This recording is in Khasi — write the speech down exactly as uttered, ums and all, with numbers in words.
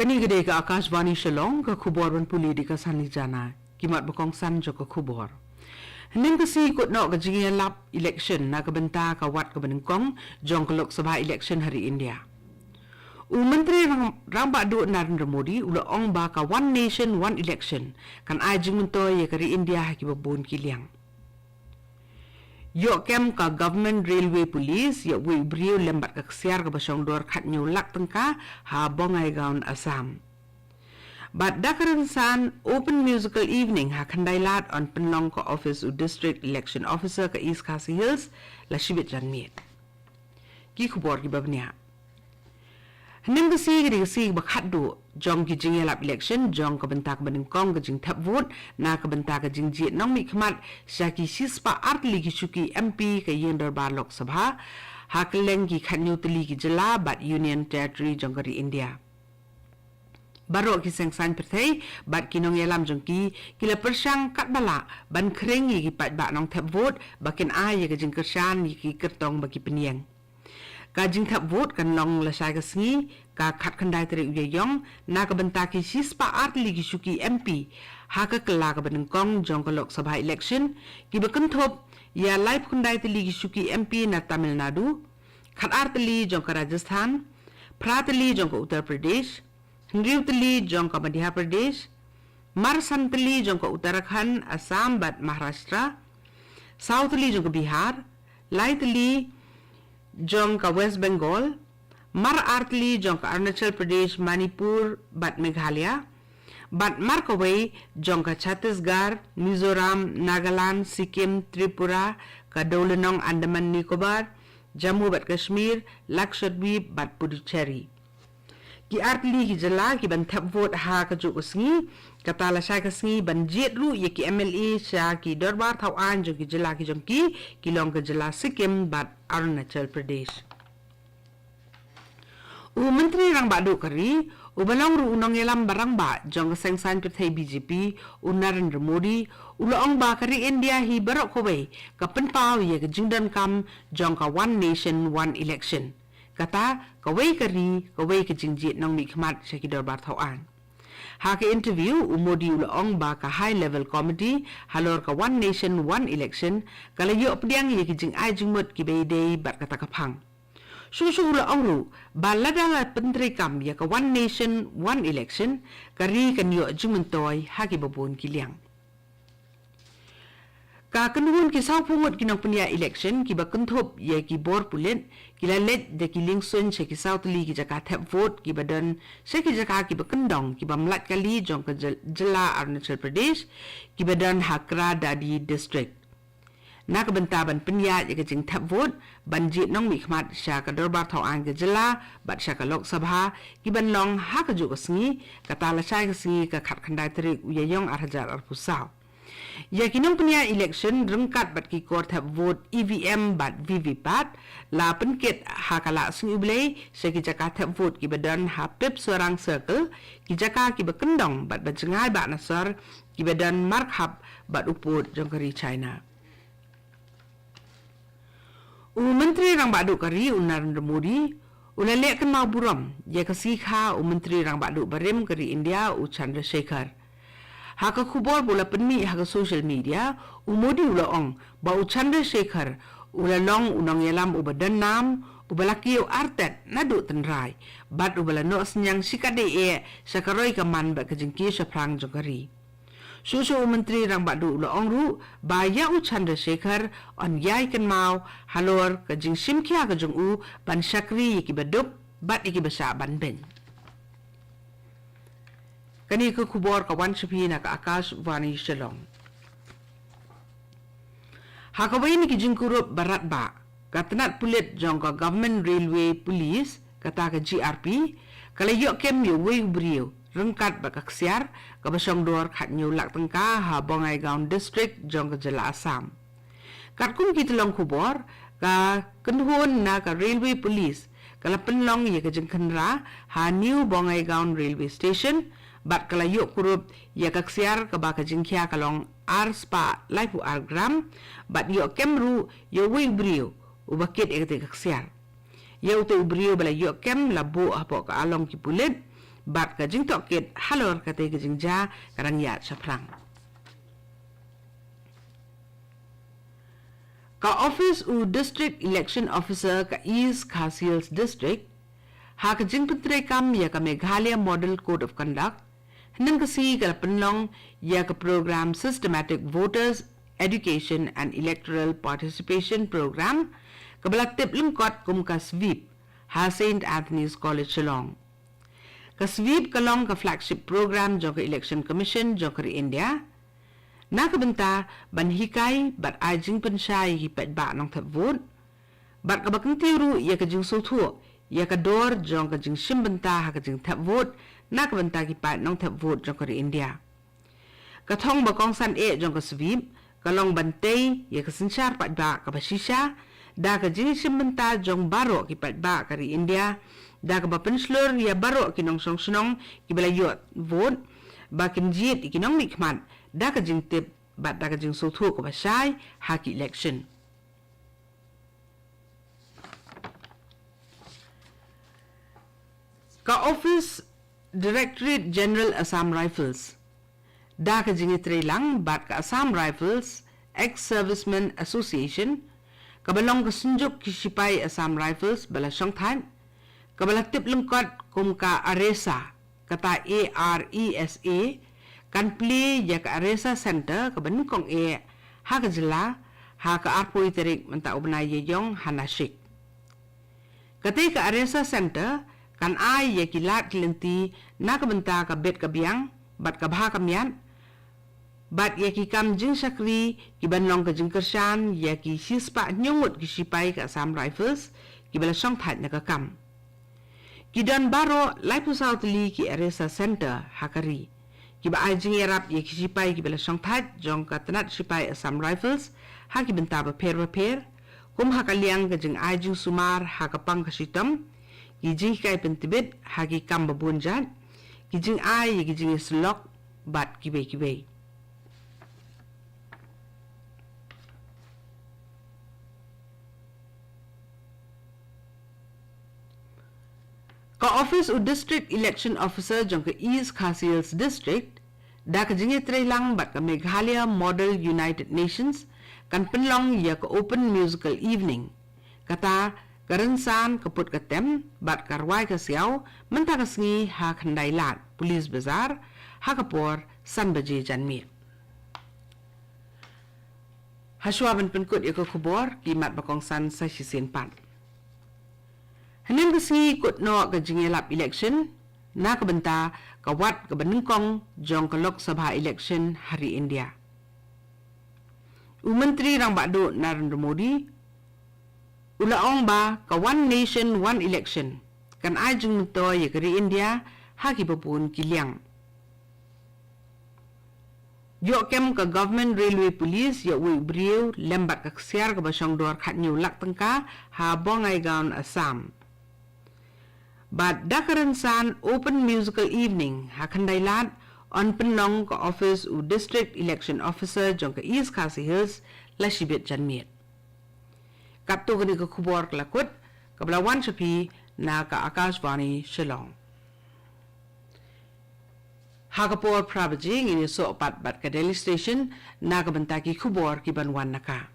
Kane ka dei ka Akashvani Shillong, ka khubor ban pule da ka Sanli Jana. Ki mat ba kongsan jong ka khubor. Hynnin ka sngi kut noh ka jingïalap election na ka bynta ka wat kaba nyngkong jong ka Lok Sabha election ha ri India. U Myntri Rang-, Rangbah Duh Narendra Modi u la ong ba ka One Nation One Election kan ai jingmyntoi ïa ka ri India ha kiba bun ki liang. Ïoh kem ka Government Railway Police ïa uwei u briew lem bad ka ksiar kaba shong dor khatñiew lak tyngka ha Bongaigaon, Assam. Bad da ka rynsan Open Musical Evening ha Khyndai Lad yn pynlong ka office u District Election Officer ka East Khasi Hills la shibit janmiet. Ki khubor kiba bniah. Hynnin ka sngi ka dei ka sngi ba khatduh jong ki jingïalap election jong ka bynta kaba nyngkong ka jingthep vote na ka bynta ka jingjied nongmihkhmat sha ki shispah ar tylli ki shuki M P ka ïing dorbar Lok Sabha ha kylleng ki khatñiew tylli ki jylla bad Union Territory jong ka ri India. Baroh ki seng saiñ pyrthei bad ki nongïalam jong ki ki la pyrshang katba lah ban khring ïa ki paidbah nongthep vote ba kin ai ïa ka jingkyrshan ïa ki kyrtong ba ki pynïeng. Ka jingthep vote kan long lashai ka sngi, ka khatkhyndai tarik u Ïaïong, na ka bynta ki shispah ar tylli ki shuki M P ha ka kylla kaba nyngkong jong ka Lok Sabha election, kiba kynthup ïa laiphew khyndai tylli ki shuki M P na Tamil Nadu, khatar tylli jong ka Rajasthan, phra tylli jong ka Uttar Pradesh, hynriew tylli jong ka Madhya Pradesh, mar san tylli jong ka Uttarakhand, Assam bad Maharashtra, saw tylli jong ka Bihar, lai tylli jong ka West Bengal, mar ar tylli jong ka Arunachal Pradesh, Manipur bad Meghalaya, bad mar kawei jong ka Chhattisgarh, Mizoram, Nagaland, Sikkim, Tripura, ka Dowlynong Andaman Nicobar, Jammu bad Kashmir, Lakshadweep bad Puducherry. Ki ar tylli ki jylla kiban thep vote ha kajuh ka sngi, kata lashai ka sngi ban jied ruh ïa ki M L A sha ki dorbar thaw aiñ jong ki jylla ki jong ki, ki long ka jylla Sikkim bad Arunachal Pradesh. U Myntri Rangbah Duh ka ri, uba long ruh u nongïalam ba rangbah jong ka seng saiñ pyrthei B J P, u Narendra Modi, u la ong ba ka ri India hi baroh kawei ka pynpaw ïa ka jingdonkam jong ka One Nation One Election. Kata, kawei ka ri, kawei ka jingjied nongmihkhmat sha ki dorbar thaw aiñ. Ha ka interview, u Modi u la ong ba ka High Level Committee halor ka One Nation One Election ka la ïoh pdiang ïa ki jingai jingmut kiba ïadei bad kata ka phang. Shuh shuh u la ong ruh ba lada la pyntreikam ïa ka One Nation One Election, ka ri kan ïoh jingmyntoi ha kiba bun ki liang. Ka kynhun ki sawphew ngut ki nongpynïaid election kiba kynthup ïa ki bor pulit ki la leit da ki liengsuiñ sha ki saw tylli ki jaka thep vote kiba don sha ki jaka kiba kyndong kiba mlait kali jong ka jyl-, jylla Arunachal Pradesh, kiba don ha Kra Daadi District. Na ka bynta ban pynïaid ïa ka jingthep vote, ban jied nongmihkhmat sha ka dorbar thaw aiñ ka jylla bad sha ka Lok Sabha, kiban long ha kajuh ka sngi, kata lashai ka sngi ka khatkhyndai tarik u Ïaïong ar hajar arphew saw. Ïa ki nongpynïaid election ryngkat bad ki kor thep vote E V M bad V V P A T la pynkit ha ka Lah Sngi U Blei sha ki jaka thep vote kiba don ha Pipswarang Circle, ki jaka kiba kyndong bad ba jngai ba na sor kiba don markhap bad u pud jong ka ri China. U Myntri Rangbah Duh ka ri u Narendra Modi u la leh kynmaw burom ïa ka sngi kha u Myntri Rangbah Duh barim ka ri India u Chandrasekhar. Ha ka khubor ba u la pynmih ha ka social media, u Modi u la ong ba u Chandrasekhar u la long u nongïalam uba don nam, uba la kiew artet naduh tynrai, bad uba la noh synñiang shikatdei eh sha ka roi ka man bad ka jingkiew shaphrang jong ka ri. Shuh shuh u Myntri Rangbah Duh u la ong ruh ba ïa u Chandrasekhar yn ïai kynmaw halor ka jingshimkhia ka jong u ban shakri ïa kiba duk bad ïa kiba shah ban beiñ. Kane ka khubor ka wan sha phi na ka Akashvani Shillong. Ha kawei na ki jingkurup ba radbah, ka tnat pulit jong ka Government Railway Police, kata ka G R P, ka la ïoh kem ïa uwei u briew ryngkat bad ka ksiar kaba shong dor khatñiew lak tyngka ha Bongaigaon District jong ka jylla Assam. Katkum ki tyllong khubor, ka kynhun na ka Railway Police ka la pynlong ïa ka jingkhynra ha New Bongaigaon Railway Station bad ka la ïoh kurup ïa ka ksiar kaba ka jingkhia ka long ar spah laiphew ar gram bad ïoh kem ruh ïa uwei u briew uba kit ïa katei ka ksiar. Ïa utei u briew ba la ïoh kem la buh hapoh ka along ki pulit bad ka jingtohkit halor katei ka jingjia ka dang ïaid shaphrang. Ka office u District Election Officer ka East Khasi Hills District, ha ka jingpyntreikam ïa ka Meghalaya Model Code of Conduct, hynnin ka sngi ka la pynlong ïa ka program Systematic Voters Education and Electoral Participation Program, kaba la tip lyngkot kum ka SVEEP, ha Saint Anthony's College Shillong. Ka SVEEP ka long ka flagship program jong ka Election Commission jong ka ri India, na ka bynta ban hikai bad ai jingpynshai ïa ki paidbah nongthep vote, bad kaba kyntiew ruh ïa ka jingsngewthuh ïa ka dor jong ka jingshim bynta ha ka jingthep vote na ka bynta ki paid nongthep vote jong ka ri India. Ka thong ba kongsan eh jong ka SVEEP ka long ban tei ïa ka synshar paidbah kaba shisha da ka jingshim bynta jong baroh ki paidbah ka ri India, da kaba pynshlur ïa baroh ki nongshong shnong kiba la ïoh vote ba kin jied ïa ki nongmihkhmat da ka jingtip bad da ka jingsngewthuh kaba shai ha ki election. Ka Office Directorate General Assam Rifles, da ka jingïatreilang bad ka Assam Rifles Ex-Servicemen Association, kaba long ka synjuk ki shipai Assam Rifles ba la shongthait, kaba la tip lyngkot kum ka ARESA, kata A R E S A, kan plie ïa ka ARESA Center kaba nyngkong eh ha ka jylla ha ka arphew tarik mynta u bnai Ïaïong ha Nashik. Katei ka ARESA Center kan ai ïa ki lad ki lynti na ka bynta ka bit ka biang bad ka bha ka miat, bad ïa ki kam jingshakri kiban long ka jingkyrshan ïa ki shispah hynñiew ngut ki shipai ka Assam Rifles kiba la shongthait na ka kam. Ki don baroh laiphew saw tylli ki ARESA Center ha ka ri, kiba ai jingïarap ïa ki shipai kiba la shongthait jong ka tnat shipai Assam Rifles ha ki bynta bapher bapher, kum ha ka liang ka jingai jingsumar ha ka pang ka shitom, ki jinghikai pyntbit ha ki kam babun jait, ki jingai ïa ki jingïasyllok bad kiwei kiwei. Ka office u District Election Officer jong ka East Khasi Hills District, da ka jingïatreilang bad ka Meghalaya Model United Nations, kan pynlong ïa ka Open Musical Evening, kata ka rynsan ka put ka tem bad ka rwai ka siaw, mynta ka sngi ha Khyndai Lad, Police Bazar, ha ka por san baje janmiet. Hashwa ban pynkut ïa ka khubor, ki mat ba kongsan sa shisien pat. Hynnin ka sngi kut noh ka jingïalap election na ka bynta ka wat kaba nyngkong jong ka Lok Sabha election ha ri India. U Myntri Rangbah Duh Narendra Modi u la ong ba ka One Nation One Election kan ai jingmyntoi ïa ka ri India ha kiba bun ki liang. Ïoh kem ka Government Railway Police ïa uwei u briew lem bad ka ksiar kaba shong dor khathynñiew lak tyngka ha Bongaigaon, Assam. Bad da ka rynsan Open Musical Evening ha Khyndai Lad, yn pynlong ka office u District Election Officer jong ka East Khasi Hills la shibit janmiet. Katto kane ka khubor ka la kut, kaba la wan sha phi na ka Akashvani Shillong. Ha ka por phra baje ngin ïasoh pat bad ka Delhi Station na ka bynta ki khubor kiban wan na ka.